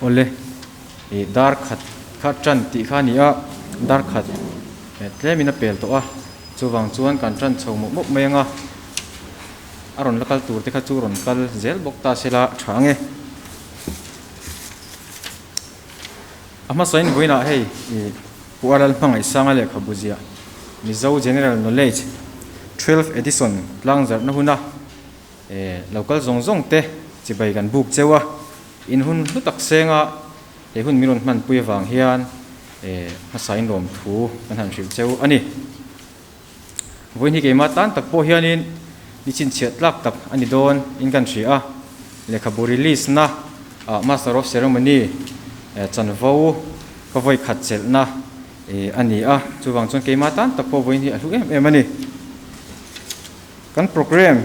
Awle ih dar khat kha tan tih kha a ni a dar khat tlem in a pel tawh a chuvang chuan kan tan chho mawp mawp mai ang a a rawn la kal tur te kha chu rawn kal zel bawk ta se la tha ang e. A hmasain vawiinah hei ih Pu Aral Hmangaihsanga lehkhabu ziah Mizo General Knowledge 12 Edition tlangzarhna huna eh lo kal zawng zawng te chibai kan buk cheu a, in hun hlu tak senga he hun min rawn hmanpui avang hian eh hmasain lawmthu kan han hrilh cheu a ni. Vawiin hi keimah tan tak pawh hianin ni chhinchhiah tlak tak a ni dawn in kan hria a, lehkhabu release na ah Master of Ceremony chanvo ka vawi khat chelhna a ni a, chuvang chuan keimah tan tak pawh vawiin hi a hlu em em a ni. Kan program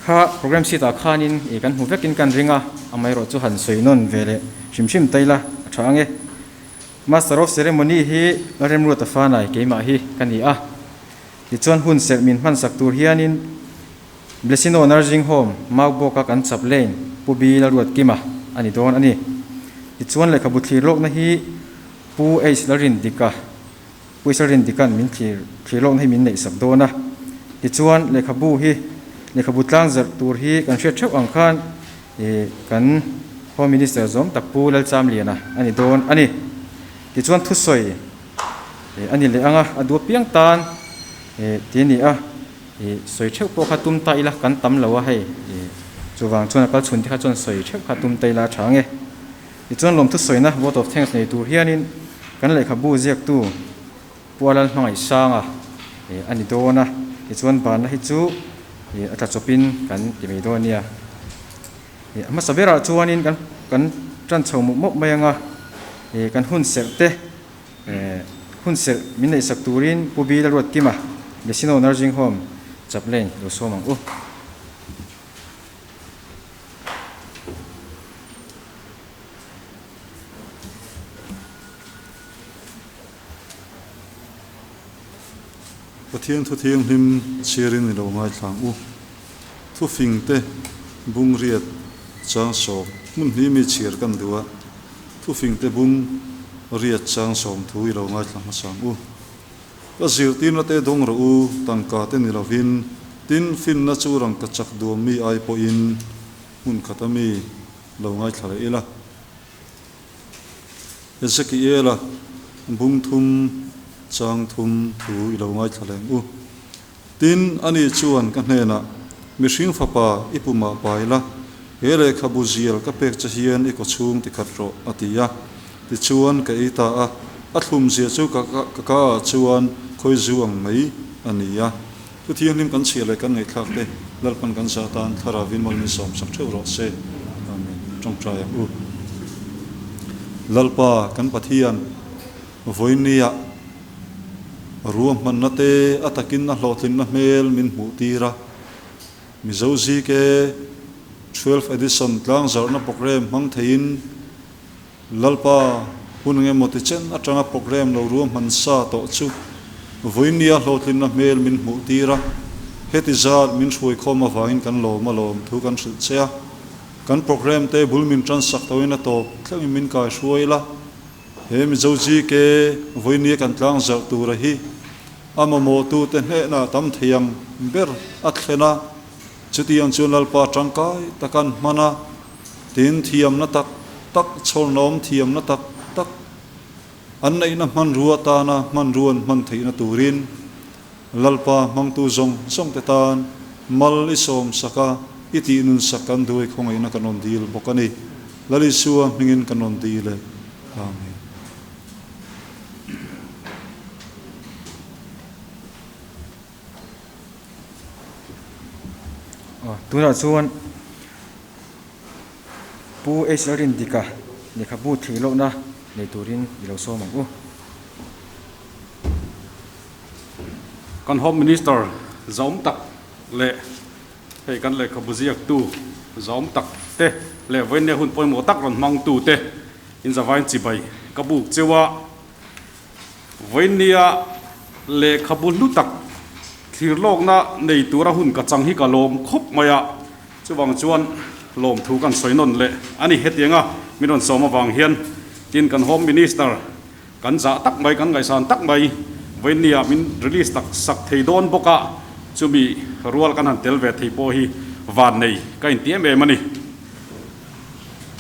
kha program sheet ah khanin kan hmu vekin kan ring a, amaherawh chu han sawi nawn ve leh hrim hrim ta ila a tha ang e. Master of Ceremony hi Lalremruata Fanai keimah hi ka ni a, tichuan hun serh min hmansak tur hianin Blessino Nursing Home, Maubawka kan chaplain Pu B. Lalruatkima a ni dawn a ni. Tichuan lehkhabu thlir lawkna hi Pu H. Lalrindika, Pu H. Lalrindika'n min thlir thlir lawkna hi min neihsak dawn a. Tichuan lehkhabu hi lehkhabu tlangzarh tur hi kan hriat theuh ang khan Kan Home Minister zawm tak Pu Lalchamliana a ni dawn a ni. Tichuan thusawi a ni leh ang a, a duh apiang tan ti a ni a, sawi theuh pawh kha tum ta ila kan tam lo a hei, chuvang chuan a kal chhun te kha chuan sawi theuh kha tum ta ila a tha ang e. Tichuan lawm thusawina vote of thanks nei tur hianin kan lehkhabu ziaktu Pu Lalhmangaihsanga a ni dawn a, tichuan banna hi chu a tla chawpin kan ti mai dawn a nia. A hmasa berah chuanin kan kan tan chho mawp mawp mai ang a, kan hun serh te hun serh min neihsak turin Pu Bi Lalruatkima, Lesino Nursing Home Chaplain lo sawm ang u. Pathian thu thianghlim chhiarin i lo ngaithlang u. Thufing te bung riat chang sawm hmun hnih mi chhiar kan duh a, thufing te bung riat chang sawm thu i lo ngaithla hmasa ang u. Ka zirtirna te dawng rawh u, tangka te ni lovin, tin finna chu rangka chak duam mi ai pawhin hmun khata mi lo ngaithla leh ila. Ezekiela bung thum chang thum thu i lo ngaithla leng u. Tin, ani chuan ka hnenah, Mihring fapa i pumah pai la, he lehkhabu zial ka pek che hian i kawchhung ti khat rawh, a ti a. Tichuan ka ei ta a, a thlumzia chu ka ka ah chuan khawi zu ang mai a ni a. Thu thianghlim kan chhiah leh kan ngaihthlak te Lalpan kan zah atan Thlarauin mal min sawm sak theuh rawh se. Amen. Tawngtai ang u. Lalpa kan Pathian, vawinia ruahmanna te a takin a hlawhtlinna hmel min hmuh tir a, Mizo ZK 12 Edition tlangzarhna program hmang theiin Lalpa, hun engemaw ti chen atanga program lo ruahman sa tawh chu vawinia hlawhtlinna hmel min hmuh tir a, heti zat min hruaikhawm avangin kan lawm a lawm thu kan hrilh che a. Kan program te bul min tan sak toin a tawp thlengin min kai hruai la, he Mizo GK vawinia kan tlang zarh tura hi a mamawhtute hnehna tam thei ang ber a thlen a, chutiang chuan Lalpa tangkai takan hman a, Tin, thiamna tak tak, chhawrnawm thiamna tak tak an neihna hmanrua atana hmanrua an hman theihna turin Lalpa hmangtu zawng zawngte tan mal i sawmsak a, i tihnunsak kan duai khawngaihna kan rawn dil bawk a ni. Lal Isua hmingin kan rawn dil e. Amen. Tunah chuan Pu H Lalrindika lehkhabu thlir lohna nei turin i lo sawm ang u. Kan Home Minister zawm tak leh hei kan lehkhabu ziaktu zawm tak te leh vawiinne hun pawimawh tak rawn hmangtu te inzavain chibai ka buk cheu a. Vawiinnia lehkhabu hlu tak thlir lawkna nei tura hun ka chang hi ka lawm khawp mai a, chuvang chuan. lawmthu kan sawi nawn leh a ni. Hetianga min rawn sawm avang hian tin kan Home Minister kan zah tak mai, kan ngaihsan tak mai vawiinnia min release tak sak thei dawn bawk a, chumi rual kan han tel ve thei pawh hi vannei ka inti em em a ni.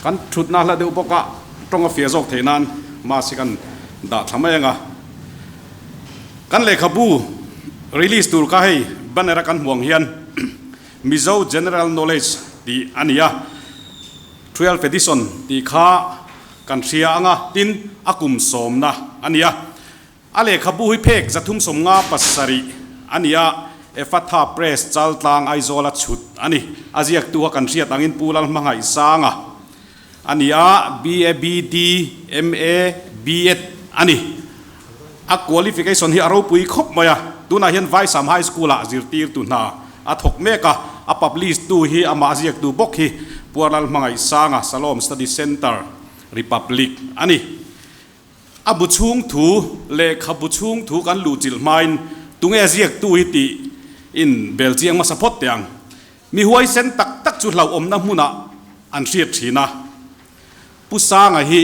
Kan thutna hla deuh bawk a, tawng a fiah zawk theih nan mask hi kan dah thla mai ang a. Kan lehkhabu release tur kha hei banner a kan hmuh ang hian Mizo General Knowledge tih a ni a, 12 edition tih kha kan hria ang a, tin a kum sawmna a ni a. A lehkhabu hi phek 357 a ni a, Efatha Press Chaltlang Aizawla chhut a ni. A ziaktu kha kan hriat angin Pu Lalhmangaihsanga a ni a, BA, BD, MA, BEd a ni. A qualification hi a ropui khawp mai a, tunah hian Vaisam High School-ah zirtirtu hna a thawk mek a, a publish tu hi amah ziaktu bawk hi Pu Lalhmangaihsanga Salom Study Centre, Republic a ni. A bu chhung thu, lehkhabu chhung thu kan luhchilh hmain tunge a ziaktu hi tih in bel chiang hmasa phawt teh ang. Mi huaisen tak tak chu hlauhawmna hmunah an hriat thin a. Pu Sanga hi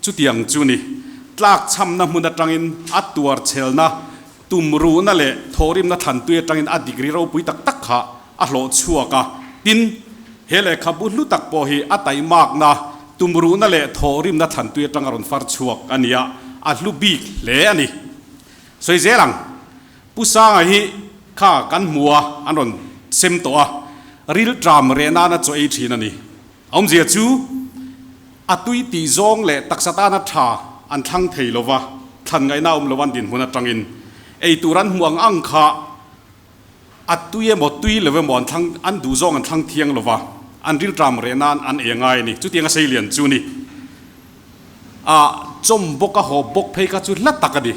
chutiang chu ni. Tlakchhamna hmun atangin a tuar chhelna, tumruhna leh thawhrimna thlantui atangin a degree ropui tak tak kha a hlawh chhuak a. Tin, he lehkhabu hlu tak pawh hi a taihmakna, tumruhna leh thawhrimna thlantui atang a rawn far chhuak a ni a, a hlu bik hle a ni. Sawi zel ang, Pu Sanga hi kha kan hmu a, an rawn sem tawh a, rilṭam reh nana chaw ei ṭhin a ni. A awmzia chu a tui tih zawng leh taksa tana tha an thlang thei lo va, thlan ngaihna awm lo an dinhmun atangin ei tur an hmuh ang ang kha a tui emaw tui lo emaw an thlang an duh zawng an thlang thiang lo va, an rilṭam reh nan an ei angai a ni. Chutiang a sei lian chu ni. A chawm bawk a haw bawk phei kha chu hla tak a ni.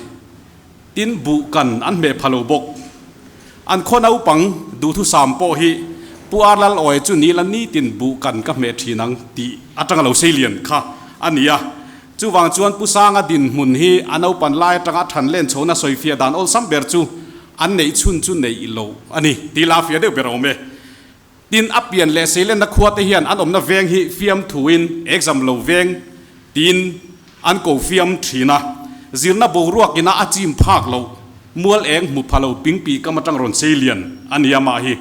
Tin buh kan an hmeh pha lo bawk. An khaw naupang duhthusam pawh hi Pu Ar Lal Awi chu ni la nitin buh kan ka hmeh thin ang tih atanga lo sei lian kha a ni a. Chuvang chuan Pu Sanga dinhmun hi a naupan lai atanga a than len chhona sawifiah dan awlsam ber chu an neih chhun chu neih loh a ni tih la fiah deuh ber a awm e. Tin a pian leh seilenna khua te hian an awmna veng hi fiamthuin exam lo veng tiin an ko fiam thin a, zirna boruak ina a chim phak loh mual eng hmu pha lo pingpi kam atang rawn sei lian a ni a mah hi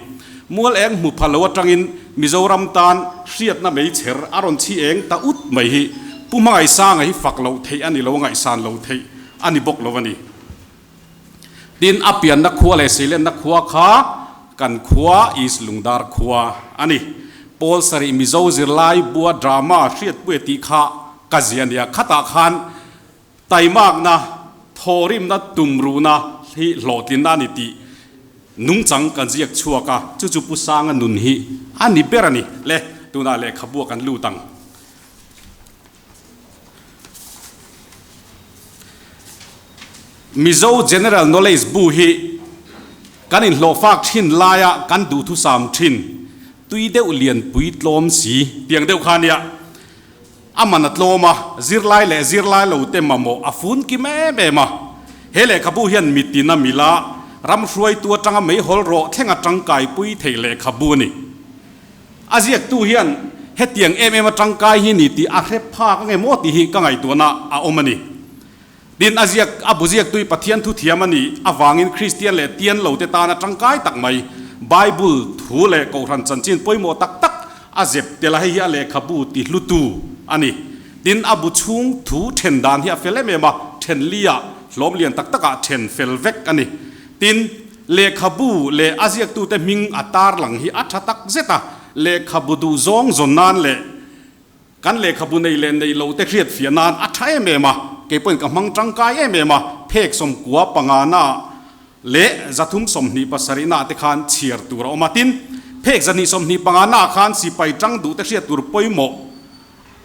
mual eng hmu pha lo atangin Mizoram tan hriatna meichher a rawn chhi eng ta ut mai hi Pu Hmangaihsanga hi fak loh theih a ni lo a ngaihsan lo theih a ni bawk lo a ni. Tin, a pianna khua leh seilenna khua kha kan khua East Lungdar khua a ni. Pawl sarih Mizo zirlai bua drama hriatpuia tih kha ka zia nia. Khatah khan taimakna, thawhrimna, tumruhna hi hlawhtlinna a ni tih nungchang kan ziak chhuak a, chu chu Pu Sanga nun hi a ni ber a ni. Le, tunah lehkhabua kan lut ang. Mizo General Knowledge bu hi kan inhlawhfak thin laia kan duhthusam thin tui deuh lianpui tlawm si tiang deuh kha nia. A man a tlawm a, zirlai leh zirlai lo te mamawh a fun kim em em a. He lehkhabu hian mitin a mil a, ram hruaitu atanga meihawl rawh thlenga tangkaipui thei lehkhabu a ni. A ziaktu hian hetiang em em a tangkai hi ni tih a hre phak ange maw tih hi ka ngaihtuahna a awm a ni. Tin, a ziak, a bu ziaktui Pathian thu thiam a nih avangin Kristian leh Tian lo te tana tangkai tak mai Bible thu leh Kohhran chanchin pawimawh tak tak a zep tel a, hei hi a lehkhabu ti hlutu a ni. Tin, a bu chhung thu then dan hi a fel em em a, then li-ah hlawm lian tak takah then fel vek a ni. Tin, Lehkhabu leh a ziaktute hming a tarlang hi a tha tak zet a, lehkhabu duh zawng zawn nan leh kan lehkhabu nei leh neih loh te hriat fiah nan a tha em em a, kei pawhin ka hmang tangkai em em a, phek 95 na leh 327 na te khan chhiar tur a awm a, tin, phek 225 na khan sipai tang duh te hriat tur pawimawh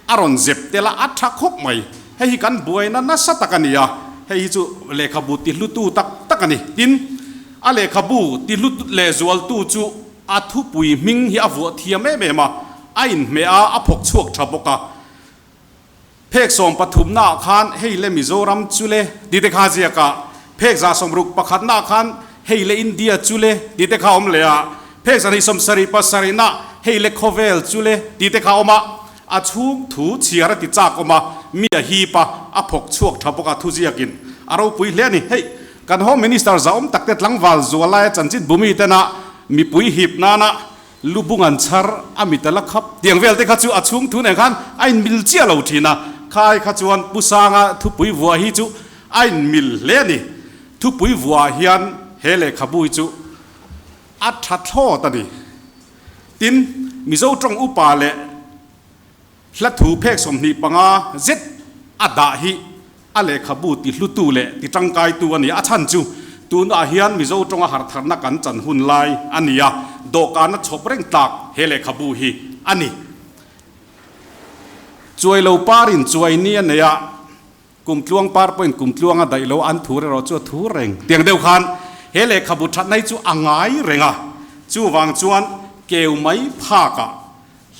A rawn zep tel a, a tha khawp mai. Hei hi kan buaina nasa tak a ni a, hei hi chu lehkhabu tihlutu tak tak a ni. Tin, a lehkhabu tihlu leh zualtu chu a thupui hming hi a vuah thiam em em a, a inhmeh a, a phawk chhuak tha bawk a. Phek 13naah khan hei le Mizoram chu le ti te kha a ziak a, phek 61naah khan hei le India chu le ti te kha a awm leh a, phek 277 naah. Hei le khawvel chu le tih te kha a awm a, a chhung thu chhiar a ti chak awm a, mi a hip a, a phawk chhuak tha bawk a thuziakin a ropui hle a ni. Hei kan Home Minister zahawm tak te tlangval zual laia chanchin bumi tena mipui hip nana lubung an chhar a mit a la khap tiang vel te kha chu a chhung thu nen khan a inmil chiah lo thin a, khai kha chuan Pu Sanga thupui vuah hi chu a inmil hle a ni. Thupui vuah hian he lehkhabu hi chu a tha thlawt a ni. Tin, Mizo tawng upa leh hla thu phek 25 zet a dah hi a lehkhabu ti hlutu leh ti tangkaitu a ni. A chhan chu tunah hian Mizo tawnga hartharna kan chan hun lai a ni a, dawhkana chhawp reng tlak he lehkhabu hi a ni. Chuai lo parin chuai ni a nei a. Kum tluang par pawhin kum tluanga daih lo an thur erawh chu a thur reng. Tiang deuh khan he lehkhabu thatna hi chu a ngai reng a, chuvang chuan keu mai phakah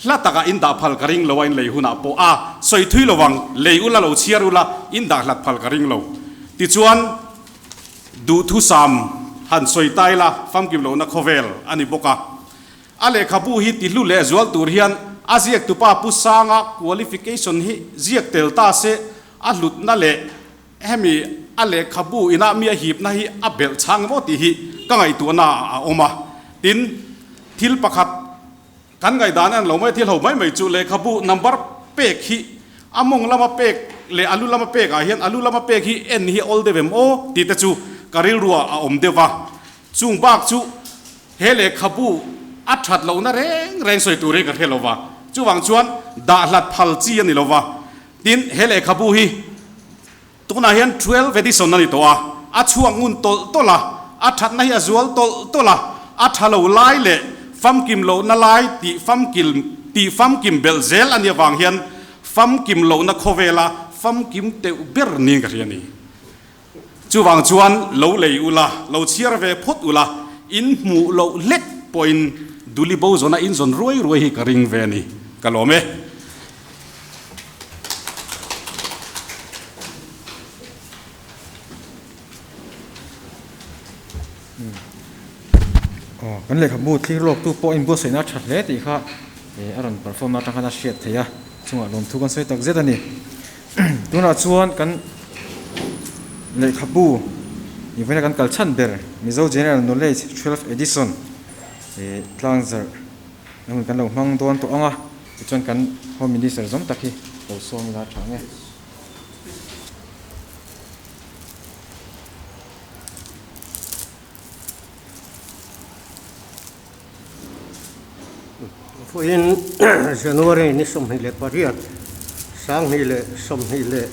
hla takah in dah phal ka ring lo a, in lei hunah pawh a sawi thui lo vang, lei ula lo chhiar ula in dah hlat phal ka ring lo. Tichuan duhthusam han sawi ta ila famkim lohna khawvel a ni bawk a. A lehkhabu hi tihlu leh zual tur hian a ziaktupa Pu Sanga qualification hi ziak tel ta se, a hlutna leh hemi a lehkhabu ina mi a hipna hi a belh chhang emaw tih hi ka ngaihtuahna ah a awm a. Tin, thil pakhat kan ngaihdan a ni lo mai, thil ho mai mai chu lehkhabu number pek hi a mawng lama pek leh a lu lama pek ah hian a lu lama pek hi en hi a awl deuh em aw tih te chu ka rilruah a awm deuh va. Chung bak chu He lehkhabu a that lohna reng reng sawi tur hi ka hre lo va, chuvang chuan dah hlat phal chi a ni lo va. Tin, he lehkhabu hi tunah hian 12 edition a ni tawh a, a chhuak ngun tawlh tawlh a, a thatna hi a zual tawlh tawlh a, a tha lo lai leh famkim lohna lai tih famkil tih famkim belh zel a nih avang hian famkim lohna khawvela famkim teuh ber niin ka hria a ni. Chuvang chuan lo lei ula, lo chhiar ve phawt ula, in hmuh loh hlek pawhin Duli bo zawna in zawn ruai ruai hi ka ring ve a ni. Ka lawm e. Aw, kan lehkhabu thlir lawktu pawh inbuatsaihna a tha hle tih kha a rawn perform na atang khan a hriat theih a, chungah lawmthu kan sawi tak zet a ni. Tunah chuan kan lehkhabu ni vawiina kan kal chhan ber Mizo General Knowledge 12 Edition ih tlang zarh na hun kan lo hmang dawn tawh ang a, tichuan kan Home Minister zawm tak hi lo sawm ila tha ang e. Vawiin January ni 28, 2022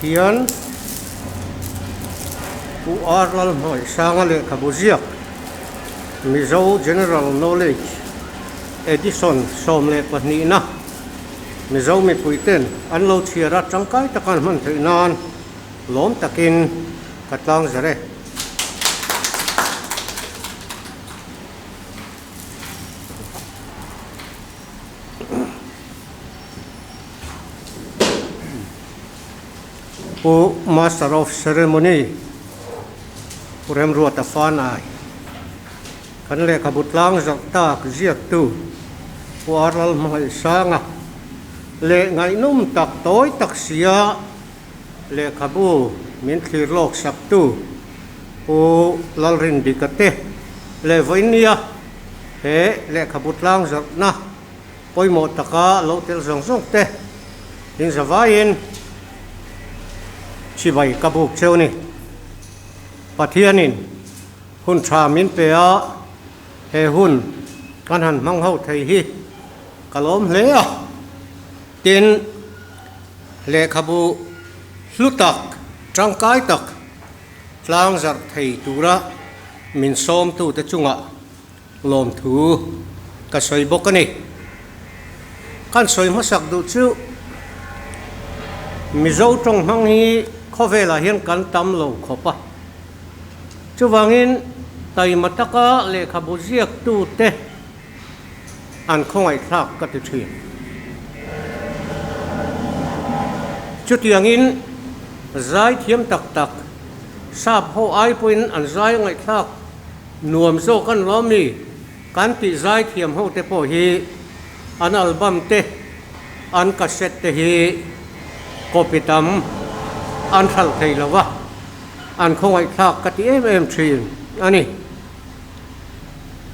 hian Pu R. Lalhmangaihsanga lehkhabu ziak Mizo General Knowledge Edition 12 na Mizo mipuiten an lo chhiar a tangkai taka an hman theih nan lawm takin ka tlang zar e. Pu Master of Ceremony Pu Remruata Fanai, kan lehkhabu tlang zawrh tak ziaktu Pu Arlal Hmangaihsanga leh ngaihnawm tak tawi tak sia Lehkhabu min thlir lawk saktu Pu Lalrindika te leh vawinia he lehkhabu tlang zawrhna pawimawh taka lo tel zawng zawng te in zavaiin chibai ka buk cheu ni. Pathianin hun tha min pe a, he hun kan han hmang ho thei hi ka lawm hle a. Tin, lehkhabu hlu tak, tangkai tak tlang zarh thei tura min sawmtute chungah lawmthu ka sawi bawk a ni. Kan sawi hmasak duh chu Mizo tawng hmang hi khawvelah hian kan tam lo khawp a. Chuvangin taima taka lehkhabu ziaktute an khawngaihthlak ka ti thin. Chutiangin zai thiam tak tak sap ho ai pawhin an zai ngaihthlak nuam zawk an lawm ni. Kan tih zaithiam ho te pawh hi an album te, an cassette te hi copy tam an hralh thei lo va, an khawngaihthlak ka ti em em thin a ni.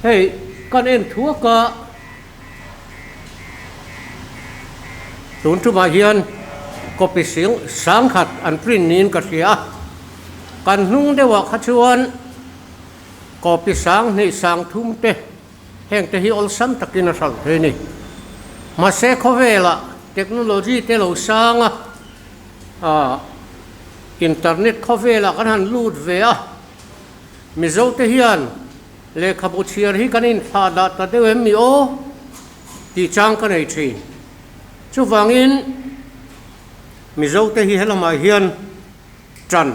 Hei kan en thuak a, tun tumah hian copy sing sangkhat an print niin ka hria a, kan hnung deuhah kha chuan Copy 2000 30 te heng te hi awlsam takin a hralh thei a ni. Mahse khawvelah technology te lo sang a, ah internet khawvelah kan han lut ve a, Mizo te hian lehkhabu chhiar hi kan inthlah dah ta deuh em ni aw tih chang ka nei thin. Chuvangin Mizo te hi helamah hian Ṭan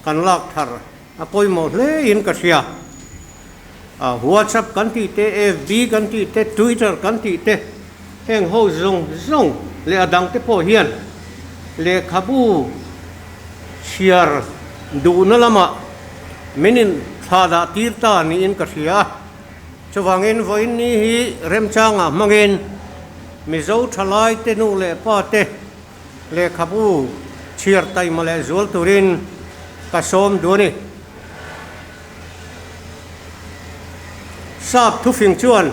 kan lak thar a pawimawh hle in ka hria. WhatsApp kan tih te, FB kan tih te, Twitter kan tih te, heng ho zawng zawng leh a dang te pawh hian lehkhabu chhiar duhna lamah min in thlah dah tir ta niin ka hria a. Chuvangin vawiin ni hi remchangah hmangin Mizo thalaite nu leh pa te, Lehkhabu chhiar taima leh zual turin ka sawm duh a ni. Sap thufing chuan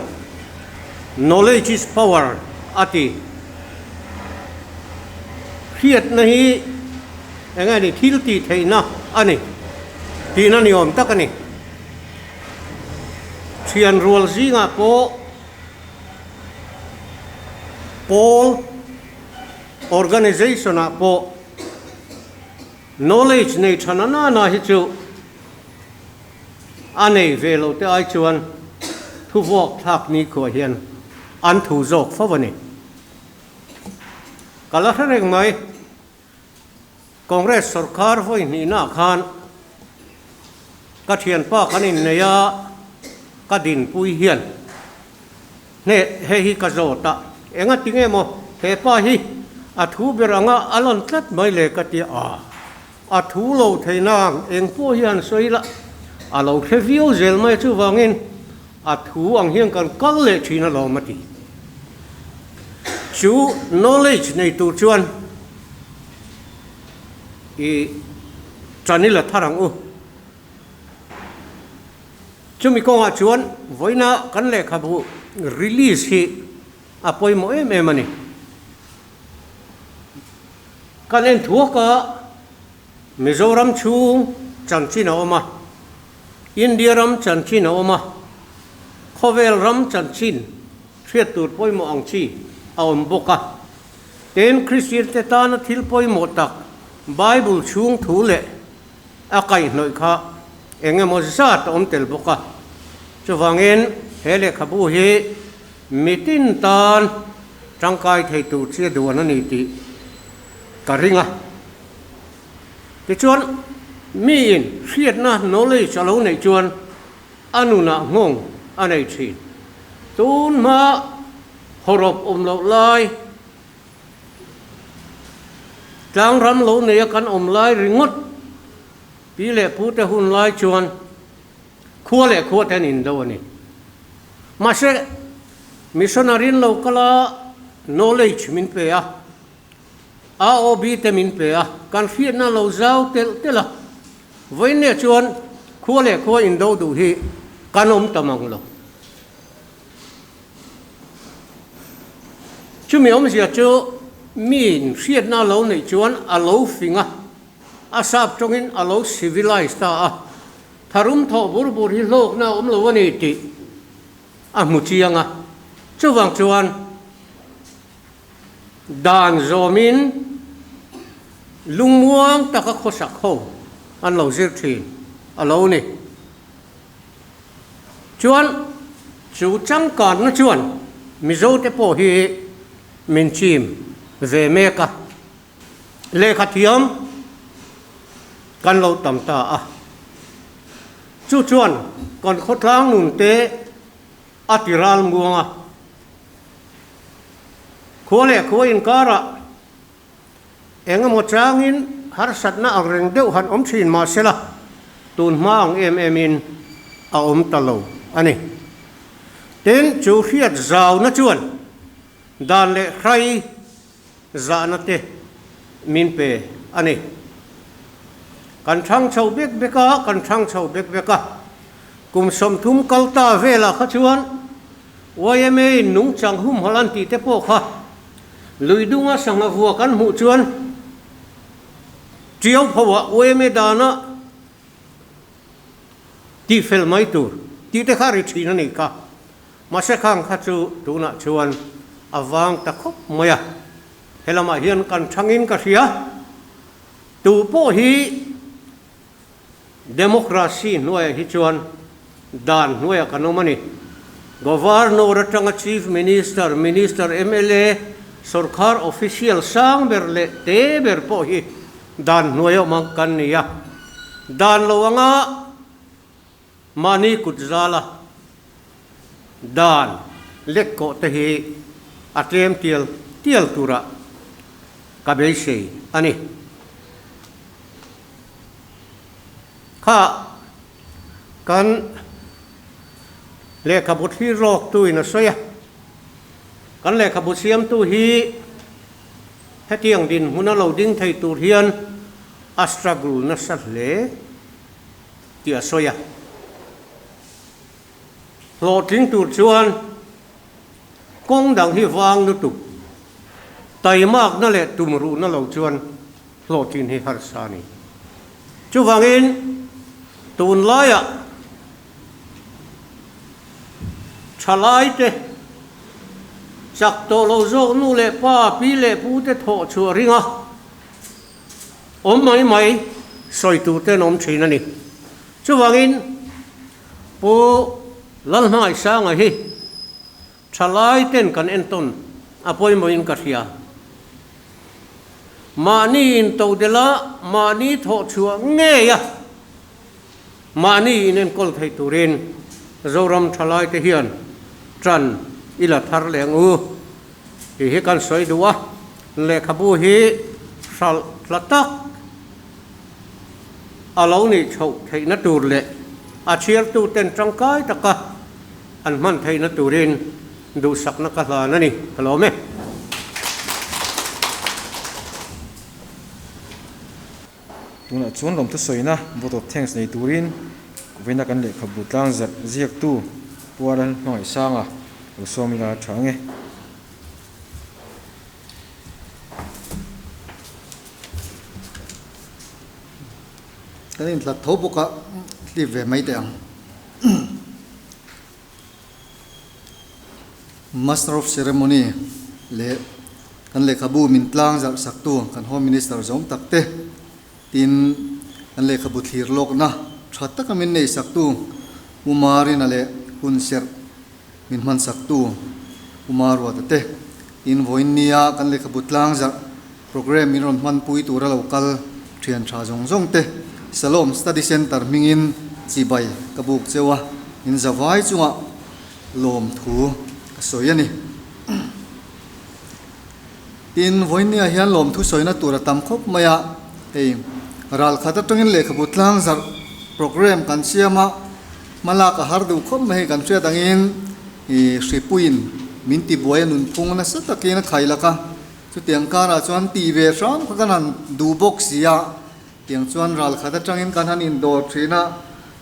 Knowledge is power a ti. Hriatna hi eng nge ni thil tih theihna a ni tihna ni awm tak a ni. Thian rual zingah pawh pawl Organization ah pawh knowledge nei tha na nana hi chu a nei ve lo te ai chuan thu vuak thlak ni khuah hian an thu zawk fo a ni. Ka la hre reng mai. Congress sorkar vawi hnihna ah khan ka thianpa kan innei a, ka dinpui hian hne hei hi ka zawt a, enga ti nge maw he pa hi a thu ber anga a lan tlat mai le ka ti a, a thu lo thei nang eng pawh hian sawi la a lo hre viau zel mai chuvangin a thu ang hian kan kal leh thin alawm a ti. Chu knowledge nei tur chuan i ṭan i la thar ang u. Chumi kawngah chuan vawiina kan lehkhabu release hi a pawimawh em em a ni. Kan en thuak a, Mizoram chhung chanchin a awm a, India ram chanchin a awm a, khawvel ram chanchin hriat tur pawimawh ang chi a awm bawk a. Tin, Kristiante tana thil pawimawh tak Bible chhung thu leh a kaihhnawih kha eng emaw zat a awm tel bawk a. Chuvangin he lehkhabu hi mitin tan tangkai thei tur chi a duan a ni tih ka ring a. Tichuan, miin hriatna, knowledge, a lo neih chuan a nunah nghawng a nei thin. Tun hma hawrawp awm loh lai, tlang ram lo neia kan awm lai ringawt pi leh pu te hun lai chuan khua leh khua te an indo a ni. Mahse, missionary in lo kal a, knowledge min pe a, AOB te min pe a, kan hriatna lo zau telh telh a. Vawiinne chuan khua leh khua indo duh hi kan awm ta mang lo. Chumi awmzia chu miin hriatna a lo neih chuan a lo fing a, a sap tawngin a lo civilized ta a, tharum thawh bur bur hi hlawkna a awm lo a ni tih a hmu chiang a. Chuvang chuan dan zawmin lungmuang taka khawsak ho an lo zir thin a lo ni. Chuan chu changkanna chuan Mizote pawh hi min chim ve mek a, lehkha thiam kan lo tam ta a. Chu chuan kan khawtlang nunte a ti ral muang a, khua leh khua inkarah Eng emaw changin harsatna ang reng deuh han awm thin mah sela, tun hma ang em emin a awm ta lo a ni. Tin, chu hriat zauna chuan dan leh hrai zahna te min pe a ni. Kan thang chho bek bek a, kan thang chho bek bek a. Kum 30 kal ta velah kha chuan YMA in nungchang humhalh an tih te pawh kha lui dunga sangha vua kan hmuh chuan Tiau phoah YMA dana tih fel mai tur tih te kha ri thin a nih kha. Mahse khang kha chu tunah chuan a vang ta khawp mai a, he lamah hian kan thangin ka hria. Tu pawh hi Democracy hnuaiah hi chuan dan hnuaiah kan awm a ni. Governor atanga Chief Minister, Minister, mla, sorkar official sang ber leh te ber pawh hi dan hnuaia awm ang kan ni a. Dan lo anga mahni kut zala dan lek kawh te hi a tlem tial tial turah ka beisei a ni. Kha kan lehkhabu thlir lawk tu in a sawi a, kan lehkhabu siamtu hi hetiang dinhmun a lo ding thei tur hian a struggle nasa hle tih a sawi a. Hlawhtling tur chuan kawng dang hi vang lutuk, taimakna leh tumruhna lo chuan hlawhtlin hi harsa a ni. Chuvangin tunlaiah thalaite chak tawh lo zawk nu leh pa, pi leh pu te thawh chhuah ringa awm mai mai sawi tur te an awm thin a ni. Chuvangin Pu Lalhmangaihsanga hi Thalai ten kan entawn a pawimawhin ka hria. Mahni in to delh a, mahni thawh chhuah ngei a, mahni in enkawl thei turin Zoram thalai te hian tan i la thar leh ang u tih hi kan sawi duh a. Lehkhabu hi hralh tla tak a lo nih chhoh theihna tur leh a chhiartu ten tangkai taka An hman theihna turin duhsakna ka hlan a ni, ka lawm e. Tunah chuan lawmthu sawina vote of thanks nei turin Kuvena kan lehkhabu tlang zarh ziaktu Pu Aral Hmangaihsanga lo sawm ila tha ang e. Kan inhlat tho bawk a, hlip ve mai teh ang. Master of Ceremony leh kan lehkhabu min tlang zarh saktu kan Home Minister zawng tak te, tin kan lehkhabu thlir lawkna tha taka min nei saktu Pu Marina leh hunserh min hman saktu Pu Maruata te, tin vawiin nia kan lehkhabu tlang zarh Programme min rawn hmanpui tura lo kal thian tha zawng zawng te Salom Study Centre hmingin chibai ka buk cheu a, in zavai chungah lawmthu ka sawi a ni. Tin, vawiinniah hian lawmthu sawina tur a tam khawp mai a, hei ral khat atangin lehkhabu tlang zarh programme kan siam a, hmalak a har duh khawp mai hei kan hriat angin ih hripuiin min tibuai a nunphung nasa takin a khailak a. Chutiang karah chuan tih ve hram kha kan han duh bawk si a, tiang chuan ral khat atangin kan han indawr thin a,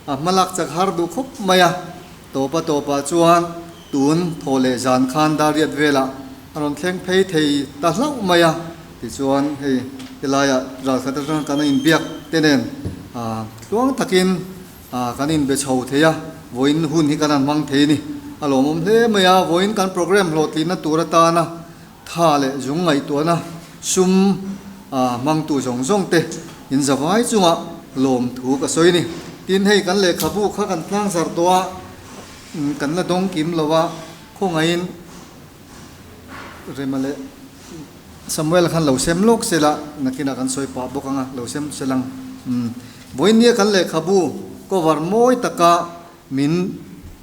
a hmalak chak har duh khawp mai a. Tawpa tawpah chuan tun thaw leh zan khan Dariat velah a rawn thleng phei thei ta hlauh mai a, tichuan hei helaiah ral khat atang kan inbiak te nen tluang takin kan inbe chho thei a, vawiin hun hi kan han hmang thei a ni. A lawmawm hle mai a, vawiin kan programme hlawhtlinna tur atana Tha leh zung ngaihtuahna sum hmangtu zawng zawng te in zavai chunga lawmthu ka sawi a ni. Tin, hei kan lehkhabu kha kan tlang zar tawh a, kan la dawng kim lo a, khawngaihin Rema leh Samuel khan lo sem lawk se la, nakinah kan sawi pah bawk ang a, lo sem se lang. Vawinia kan lehkhabu cover mawi taka Min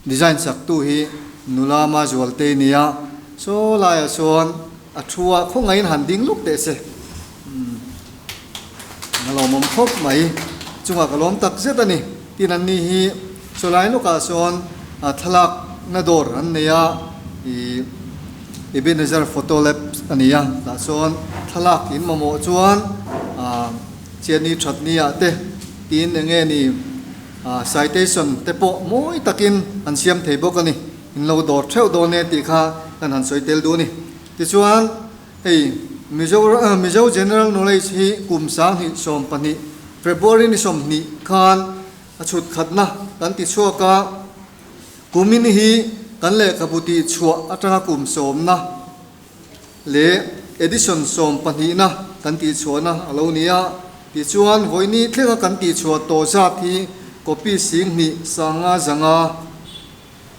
design sak tu hi nula Mazualte nia, saw laiah sawn a thu a khawngaihin han ding luk teh se. Umm a lawmawm khawp mai, chungah ka lawm tak zet a ni. Tin an ni hi saw lai lawkah sawn thlalak na dawr an nei a, ih Ebenezer Photo Labs a ni a, tah chuan thlalak in mamawh chuan ah Chianni Thatni ah te tin eng nge ni ah citation te pawh mawi takin an siam thei bawk a ni, in lo dawr theuh dawn e tih kha kan han sawi tel duh a ni. Tichuan hei Mizo Mizo General Knowledge hi kum 2012 February ni 20 khan A chhut khatna kan ti chhuak a, kumin hi kan lehkhabu tih chhuah atanga kum sawmna leh edition sawm pahnihna kan tih chhuahna a lo ni a. Tichuan, vawiini thlenga kan tih chhuah tawh zat hi copy 2000 500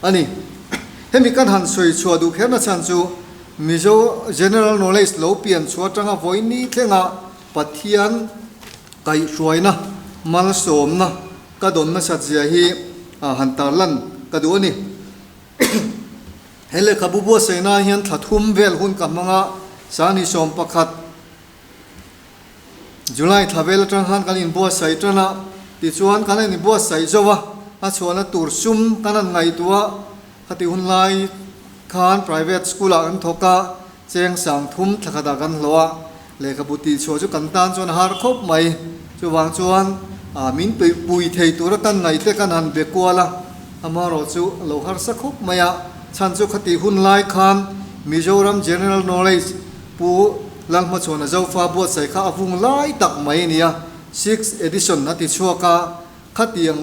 a ni. Hemi kan han sawi chhuah duh kherna chhan chu Mizo General Knowledge lo pian chhuah atanga vawiini thlenga Pathian kaihhruaina malsawmna ka dawn nasat zia hi han tarlan ka duh a ni. He lehkhabu buatsaihnaah hian thla thum vel hun ka hmang a, Sangni 11, July thla vel atang khan kan inbuatsaih tan a, tichuan kan han inbuatsaih zo a, a chhuahna tur sum kan han ngaihtuah a, khati hun lai khan private school ah kan thawk a, cheng 3000 thla khatah kan hlawh a, Lehkhabu tihchhuah chu kan tan chuan a har khawp mai. Chuvang chuan min pui thei tura kan ngaihte kan han be kual a, amaherawh chu a lo harsa khawp mai a. Chhan chu khatih hun lai khan Mizoram General Knowledge Pu Lalhmachhuana Zofa buatsaih kha a vung lai tak mai a ni a, Sixth Edition a ti chhuak a, khatiang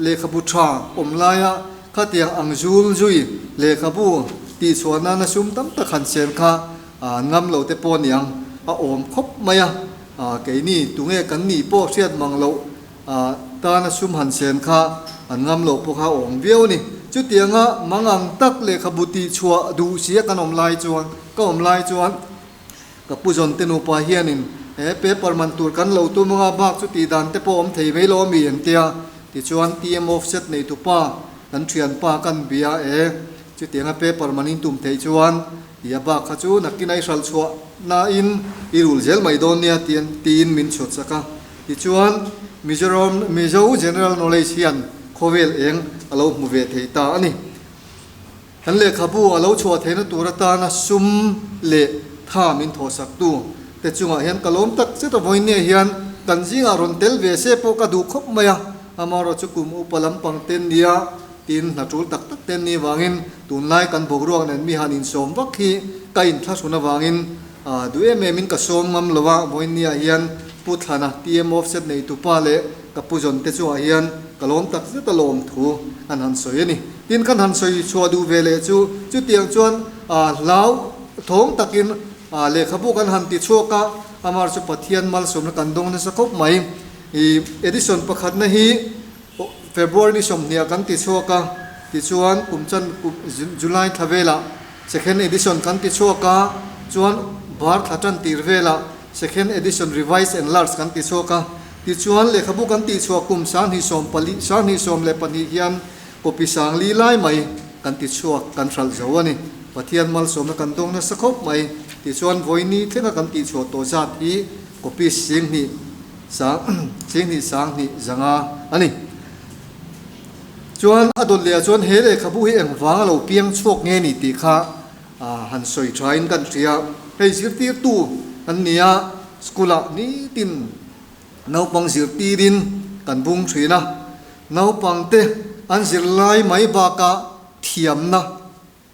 lehkhabu tha awm laia khatiang ang zul zui lehkhabu tihchhuah nana sum tam tak han sen kha An ngam lo te pawh niang a awm khawp mai a, keini tunge kan nih pawh hriat mang loh tana sum han sen kha an ngam loh pawh kha a awm viau a ni. Chutianga mangang tak lehkhabu tihchhuah duh sia kan awm lai chuan ka awm lai chuan ka pu zawn te nupa hianin he paper man tur kan lo tum anga bak chu tih dan te pawh awm thei mai lo a mi an tia tichuan TM offset neitupa kan thianpa kan bia e chutianga paper man in tum theih chuan Ti a bak kha chu nakin a i hralh chhuah nain i rul zel mai dawn nia tian tiin min chhut sak a. Tichuan Mizoram Mizo General Knowledge hian khawvel eng a lo hmu ve thei ta a ni. Kan lehkhabu a lo chhuah theihna tur atana sum leh tha min thawhsak tu te chungah hian ka lawm tak zet a vawinia hian kan zingah rawn tel ve se pawh ka duh khawp mai a, amaherawhchu kum upa lampang ten nia Tin, hna tul tak tak te an nih avangin tunlai kan boruak nen mi han insawm vak hi ka inthlahrun avangin duh em emin ka sawm ngam lo a, vawiinniah hian Pu Thlana, TM Offset neitupa leh ka pu zawn te chungah hian ka lawm tak zet a lawm thu an han sawi a ni. Tin, kan han sawi chhuah duh ve leh chu chutiang chuan hlau thawng takin lehkhabu kan han ti chhuak a, amar chu Pathian malsawmna kan dawng nasa khawp mai. I edition pakhatna hi February ni 20 ah kan ti chhuak a, tichuan kum chan July thla velah second edition kan ti chhuak a, chuan bar thla tan tir velah second edition revised and large kan ti chhuak a, tichuan lehkhabu kan tih chhuah kum 2014 2012 hian copy 4000 lai mai kan ti chhuak kan hralh zo a ni. Pathian malsawmna kan dawng nasa khawp mai, tichuan vawiini thlenga kan tih chhuah tawh zat hi copy 2000. Sang 2000 20 zanga a ni. Chuan a dawt leh ah chuan he lehkhabu hi engvang a lo piang chhuak nge ni tih kha han sawi thain kan hria. Hei zirtirtu kan ni a, school ah nitin naupang zirtirin kan bung thin a, naupangte an zirlai mai bakah thiamna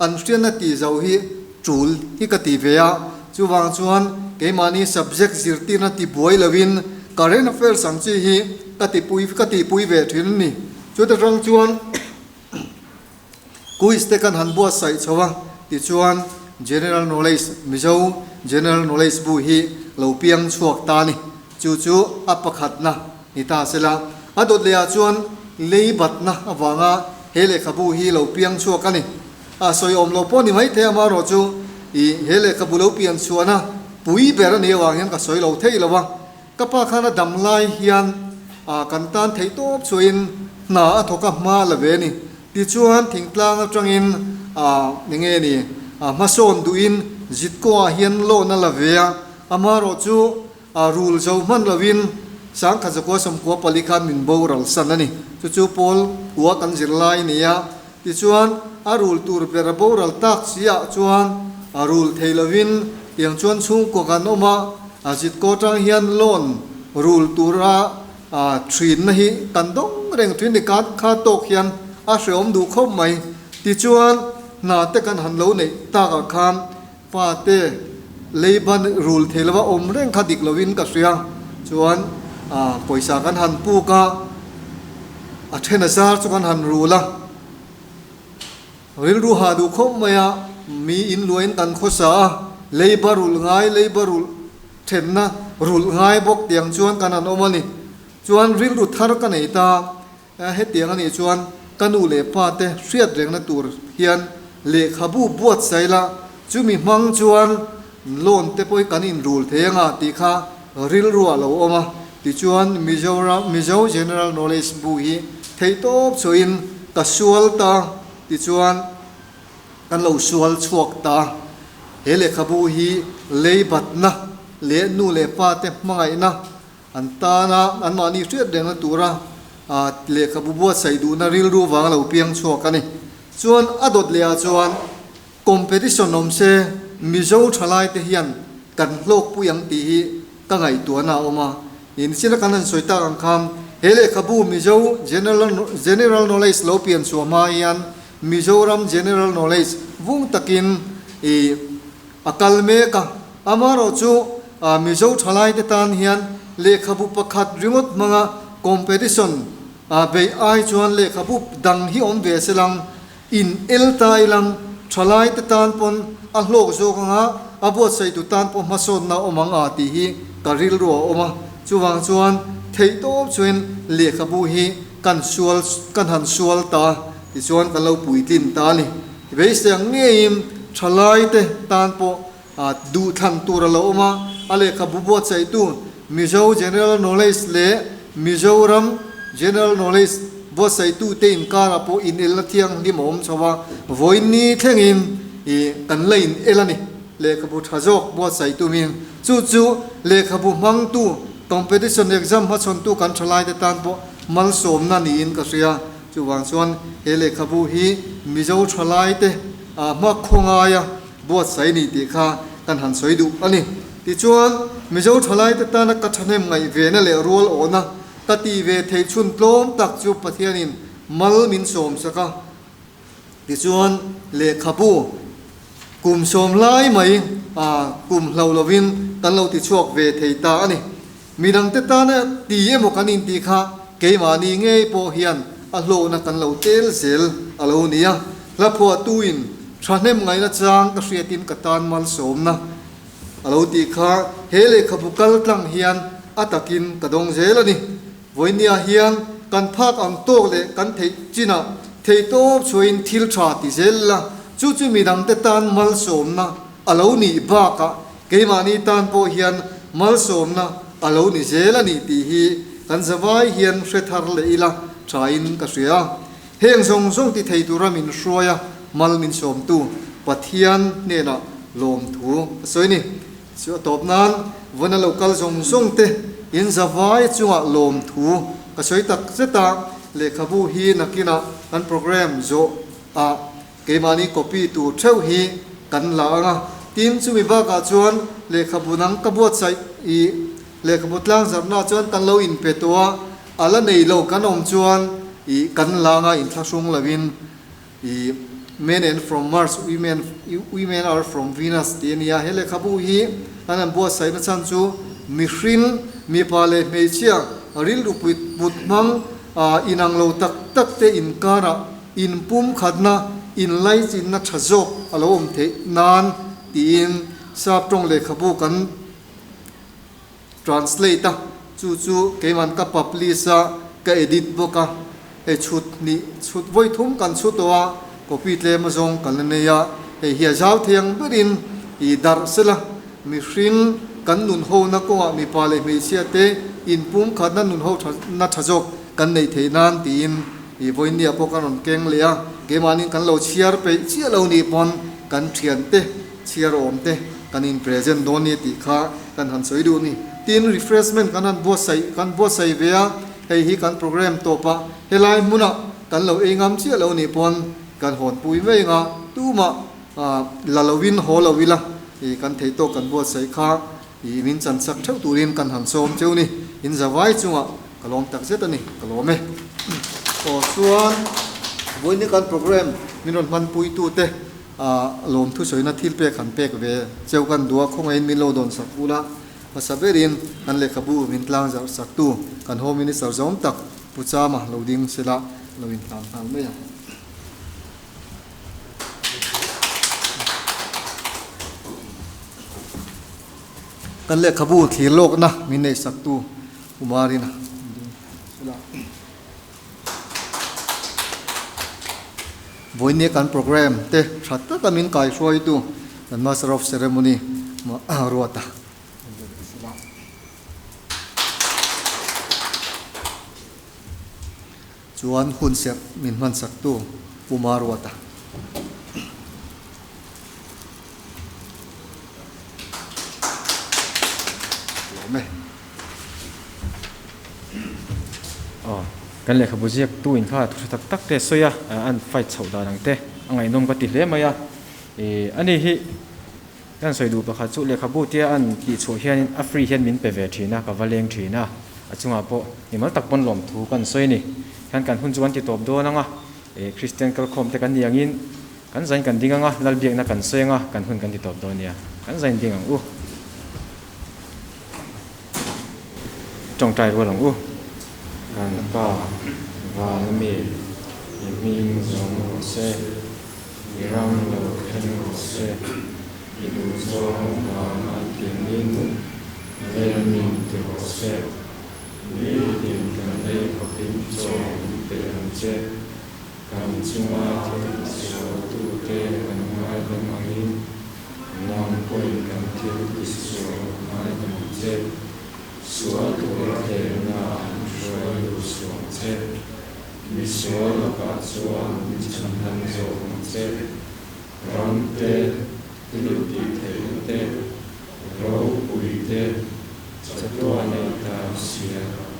An hriatna tih zo hi tul hi ka ti ve a, chuvang chuan keimahni subject zirtirna ti buai loin current affairs ang chi hi ka ti pui ka tih pui ve thin a ni. Chuta tang chuan quiz te kan han buatsaih chho a, tichuan general knowledge Mizo general knowledge bu hi lo piang chhuak ta a ni. Chu chu a pakhatna ni ta sela, a dawt leh ah chuan lei batna avanga he lehkhabu hi lo piang chhuak a ni. A sawi awm lo pawh ni mai thei amaherawh chu i he lehkhabu lo pian chhuahna pui ber a nih avang hian ka sawi lo thei lo a. Ka pa khan a dam lai hian a kan tan theih tawp chhuahin hna a thawk a hma la ve a ni. Tichuan thingtlang atangin a enge ni a hmasawn duhin zitkaw ah hian loan a la ve a, amaherawh chu A rul zo hman loin 1994 khan min boral san a ni. Chu chu Paul kua kan zir lai a ni a. Tichuan, a rul tur ber a boral tak si ah chuan a rul thei lovin tiang chuan chhungkua kan awm a, a zitkaw atang hian loan rul tura thinna hi kan dawng reng thin ni kha kha tawk hian a hrehawm duh khawp mai. Tichuan, hna te kan han lo neih takah khan Pa te leiban rul thei lova awm reng kha dik lovin ka hria. Chuan pawisa kan han puk a, a then a zar chu kan han rul a. Rilru hah duh khawp mai a, mi in luahin kan khawsa a, leiba rulh ngai, leiba rulh thenna rulh ngai bawk tiang chuan kan han awm a ni. Chuan rilru thar ka nei ta. Hetiang a nih chuan ka nu leh pa te hriat rengna tur hian lehkhabu buatsaih la, chumi hmang chuan loan te pawh hi kan inrul thei anga tih kha rilru ah lo awm a. Tichuan Mizoram Mizo General Knowledge bu hi theihtawp chhuahin ka sual ta, tichuan kan lo sual chhuak ta. He lehkhabu hi leibatna leh nu leh pa te hmangaihna An tana anmahni hriat rengna tura lehkhabu buatsaih duhna rilru vanga lo piang chhuak a ni. Chuan a dawt lehah chuan competition awm se Mizo thalaite hian kan hlawkpui ang tih hi ka ngaihtuahna a awm a. Nichina kan han sawi tak ang khan he lehkhabu Mizo General Knowledge lo pian chhuah hma hian Mizoram General Knowledge vung takin i A kal mek a, amaherawhchu Mizo thalaite tan hian lehkhabu pakhat ringawt hmanga competition beih ai chuan lehkhabu dang hi awm ve se lang, in el ta ilang thalaite tan pawn a hlawk zawk anga a buatsaihtu tan pawh hmasawnna awm ang a tih hi ka rilru a awm a, chuvang chuan theihtawp chuan lehkhabu hi kan sual kan han sual ta tichuan kan lo puitlin ta a ni. Beisei ang ngeiin thalaite tan pawh duhthlan tur a lo awm a, a lehkhabu buatsaihtu Mizo General Knowledge leh Mizoram General Knowledge buatsaihtute inkarah pawh inelna thianghlim a awm chho a, vawiin thlengin kan la inel a ni. Lehkhabu tha zawk buatsaih tumin chu chu lehkhabu hmangtu competition exam hmachhawntu kan thalaite tan pawh malsawmna niin ka hria. Chuvang chuan he lehkhabu hi Mizo thalaite hma khawngaia buatsaih ni tih kha kan han sawi duh a ni. Tichuan, Mizo thalaite tana ka thahnem ngaih vena leh rual awhna ka tih ve theih chhun tlawm tak chu Pathianin mal min sawmsak a. Tichuan, lehkhabu kum sawm lai mai kum hlo lovin kan lo tichhuak ve thei ta a ni. Midangte tana ti emaw kan intih kha keimahni ngei pawh hian a hlawhna kan lo tel zel a lo ni a, hla phuahtuin thahnem ngaihna chang ka hriatin ka tan malsawmna a lo tih kha he lehkhabu kal tlang hian a takin ka dawng zel a ni. Vawinia hian kan phak ang tawk leh kan theih chinah theihtawp chhuahin thil tha ti zel la, chu chu midangte tan malsawmna a lo nih bakah Keimahni tan pawh hian malsawmna a lo ni zel a ni tih hi kan zavai hian hre thar leh ila thain ka hria. Heng zawng zawng ti thei tura min hruai a, mal min sawmtu Pathian hnenah lawmthu a sawi ni. Chu a tawp nan vawn a lo kal zawng zawng te in zavai chungah lawmthu ka sawi tak zet a, lehkhabu hi nakinah kan program zawh ah Keimahni copy tur theuh hi kan la ang a, tin chumi bakah chuan lehkhabu dang ka buatsaih i lehkhabu tlangzarhnaah chuan kan lo inpe tawh a, a la nei lo kan awm chuan i kan la anga inthlahrung lovin i Men and from Mars, Women Women are from Venus tih a ni a, he lehkhabu hi kan han buatsaihna chhan chu mihring, mipa leh hmeichhia rilru put put hmang inang lo tak tak te inkarah Inpumkhatna, inlaichinna tha zawk a lo awm theih nan tiin Sap tawng lehkhabu kan translate a, chu chu keiman ka publish a, ka edit bawk a, hei chhut hnih, chhut vawi thum kan chhut tawh a, copy tlem azawng kan la nei a, hei hi a zau thei ang berin i darh sela, mihring kan nun hona kawngah mipa leh hmeichhia te inpumkhatna nun ho na tha zawk kan neih theih nan tiin I vawinia pawh kan rawn keng leh a, keimahni kan lo chhiar peih chiah lo nih pawn kan thiante chhiar awm te kan in present dawn ni tih kha kan han sawi duh ni. Tin, refreshment kan han buatsaih kan buatsaih ve a, hei hi kan program tawp a, helai hmunah kan lo ei ngam chiah lo nih pawn kan hawn pui mai anga tumah la lovin haw lo ila ih kan thei tawk kan buatsaih kha ih min chan chak theuh turin kan han sawm cheu ni. In zavai chungah ka lawm tak zet a ni, ka lawm e. Aw chuan vawiin kan programme min rawn hmanpuitute lawmthu sawina thil pek han pek ve cheu kan duh a, khawngaihin min lo dawn sak ula. Hmasa berin kan lehkhabu min tlang zarh saktu kan Home Minister zawm tak Pu Chama lo ding sela lo inhlan nghal mai ang. Kan lehkhabu thlir lawkna min neih saktu Pu Marina ding sela. Vawinia kan programme te tha taka min kaihruaitu kan Master of Ceremony Ruata. Chuan hun serh min hman saktu Pu Maruata. Lawm e. Aw, kan lehkhabu ziaktu in kha thu tha tak tak te sawi a, an fight chhoh dan ang te a ngaihnawm ka ti hle mai a. Ih, ani hi Kan sawi duh pakhat chu lehkhabu tia an tih chhuah hianin a free hian min pe ve thin a, ka va leng thin a, a chungah pawh mimal tak pawn lawmthu kan sawi a ni. Hian kan hun chu kan ti tawp dawn ang a, eh Kristian kalkhawm te kan ni angin kan zain kan ding ang a, Lalbiakna kan sawi ang a, kan hun kan ti tawp dawn nia, kan zain ding ang u. Tawngtai rual ang u. Kan Pa, van ami, i hming zawng rawh se, i ram lo thleng rawh se, i duhzawng van a tlingin lei min ti rawh se. Nitin kan ei khawpin chaw min pe ang che. Kan chunga thil tisualtute kan ngaidam angin Nang pawhin kan thil i sual ngaidam ang che. Sual tura tlemna an hruai lut suang che. Mi sual lakah chuan mi chhanham zawk ang che. Ram te, thil tih theihna te, ropui te, chatuan ei ta sia.